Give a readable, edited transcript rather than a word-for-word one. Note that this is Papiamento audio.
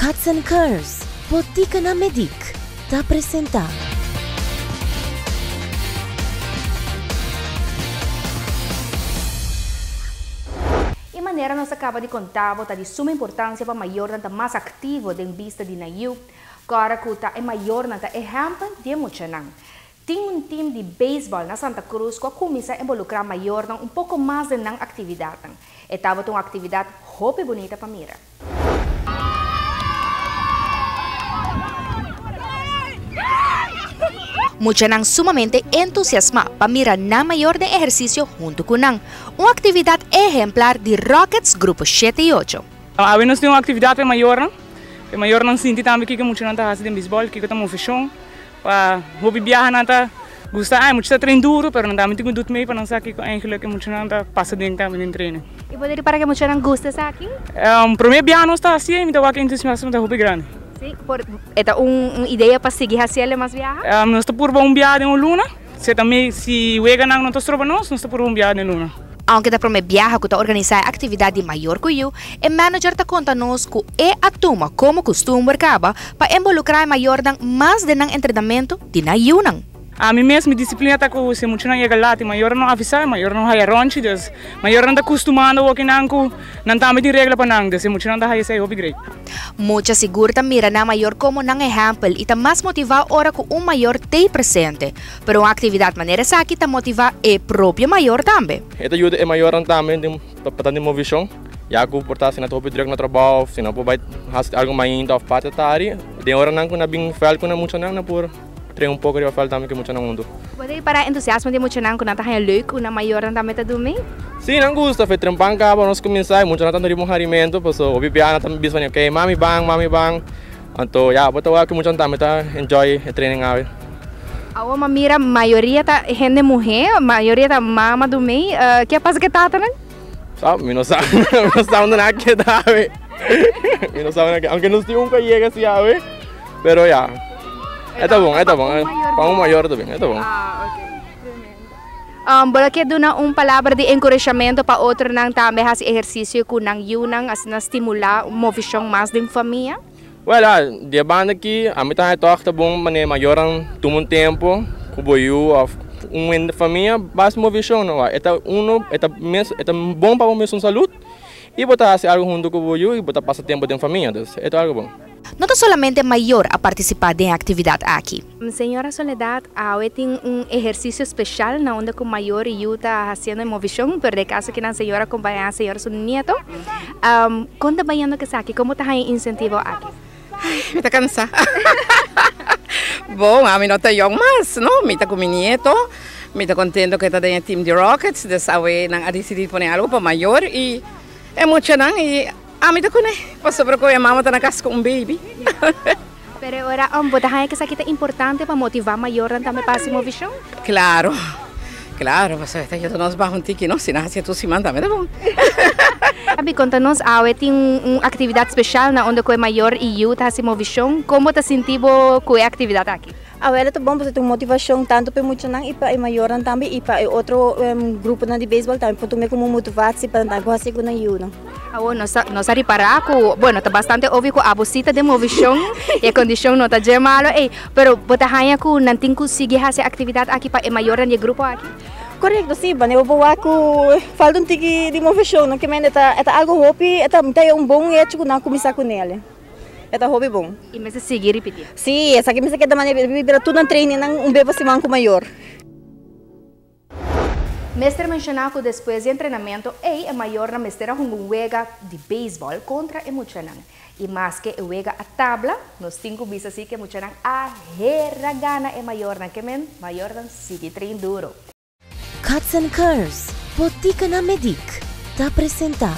Cuts and Curves, Botica na Medic, ta presenta. E manera nos a caba di conta bo ta di suma importancia pa mayornan ta mas activo den bista di nan yiu. Cora cu ta e mayornan ta ehempel di e muchanan. Tin un team di baseball na Santa Cruz cu a cuminsa involucra mayornan un poco mas den nan actividadnan. E tabata un actividad hopi bunita pa mira. Muchanan sumamente entusiasma pa mira nan mayor den ehercicio hunto cu nan. Un actividad ehemplar di Rockets Grupo shete y ocho. Awe nos tin un actividad pa e mayornan, pa e mayornan sinti tambe kico e muchanan ta haci den baseball, kico ta movecion. Pa hopi biaha nan ta gusta, ai mucha ta train duro, pero nan tambe tin ku dut mee pa nan sa kiko eigenlijk e muchanan ta pasa den tambe den training. I bo ta ripara ku e muchanan gusta esaki? Prome biaha nos ta hasié i mi ta wak e entusiasmo ta hopi grandi. Si, por e ta un idea pa sigui hasiel mas biaha? Nos ta purba un biaha den un luna, si e ta mee si weganan no ta stroba nos, nos ta purba un biaha den luna. Aunke ta prome biaha ku ta organisá e aktividat di mayor ku yu, e manager ta konta nos ku e a tuma komo kustumber kaba pa involukrá e mayornan mas den nan entrenamentu di nan yunan. Ami mes mi disiplina ta ku si muchanan yega lat e mayornan no avisá, e mayornan no haya ronchi, dus mayornan ta kustumando woki nan ku nan tambe tin regla pa nan, dus e muchanan ta haya esei hopi great. Mucha sigur ta mira nan mayor komo nan ehèmpel i ta mas motivá ora ku un mayor t'ei presente. Pero un aktividat manera esaki ta motivá e propio mayor tambe. E ta yuda e mayornan tambe den pa ta den movishon, ya ku por ta si nan ta hopi druk na trabou of si nan por bai hasi algu mainta of parti tardi, den oranan ku nan bin vèlt ku nan muchanan nan por train un poko riba vèlt tambe ku e muchanan huntu. Bo ta ripará entusiasmo di e muchanan ku nan ta haña leuk ku nan mayornan tambe ta dumi? Si, nan gusta. Fe trempan kaba nos kuminsá e muchanan ta riba un harimentu pasobra hopi biaha nan ta bisa ok mami ban, mami ban. Anto ya bo ta wak ku muchanan tambe ta enjoy e training awe. Awo ma mira mayoria ta hende muhe, mayoria ta mama dumei, ke a pasa ku e tatanan? Sa, mi no sa, mi no sa unda nan a keda awe. Mi no sa unda nan a keda, aunke nos tin un ku a yega si awe, pero ya, e ta bon, e ta bon, pa un mayor ta bin, e ta bon. Bo lo ke duna un palabra di enkurashamentu pa otronan tambe hasi ehersisio ku nan yunan, asina stimulá movishon mas den famia? Wèl, di e banda aki, ami ta haña tòg ta bon manera mayornan tuma un tempu ku bo yu òf un hende di famia bas movishon no. E ta uno, e ta mes, e ta bon pa bo mesun salud i bo ta hasi algu huntu ku bo yu i bo ta pasa tempu den famia, dus e ta algu bon. No ta solamente mayor a partisipá den e aktividat aki. Señora Soledad, awe tin un ehersisio speshal na unda ku mayor i yu ta hasiendo e movishon, pero den kaso kinan señora akompañá señora su nieto. Kon ta bayendo ku esaki? Kon bo ta haña insentivo aki? Ay, mi ta kansá. Bon, ami no ta yòn mas, no. Mi ta ku mi nieto. Mi ta kontento ku e ta den e team di Rockets. Dus awe nan a disidí pone algu pa mayor i e muchanan i. Ami ta kuné, pasobra ku e mama ta na kas ku un baby. Pero e ora bo ta haña ku esaki ta importante pa motivá mayornan tambe pa hasi movishon? Klaro, klaro, pasobra e ta yuda nos baha un tiki, no? Si nan hasié tur siman tambe ta bon. Abi, konta nos, awe tin un aktividat speshal na unda ku e mayor i yu ta hasi movishon. Kon bo ta sinti bo ku e aktividat aki? Awel ta bon pasobra tin un motivashon tantu pa e muchanan i pa e mayornan tambe i pa e otro gruponan di beisbòl tambe por tuma komo motivatsie pa nan tambe por hasi ku nan yunan. Awor nos ta nos a ripará ku bueno ta bastante obvio ku abo si ta den movishon i e kondishon no ta dje malo ei pero bo ta haña ku nan tin ku sigui hasi e aktividat aki pa e mayornan di e grupo aki? Korekto si, wanneer bo wak ku falta un tiki di movishon no ke mende ta e ta algu hopi e ta mi ta haña un bon hecho ku nan a kuminsá kuné. E ta hopi bon. I mester sigui ripití. Sí, esaki mester keda manera bira tur nan trainingnan un bes pa siman ku mayor. Mester menshoná ku despues di entrenamentu ei e mayornan mester a hunga un wega di beisbòl kontra e muchanan. I maske e wega a tabla, nos tin ku bisa si ku e muchanan a hera gana e mayornan ke men mayornan sigui train duro. Cuts and Curves, Botica na Medic, ta presenta.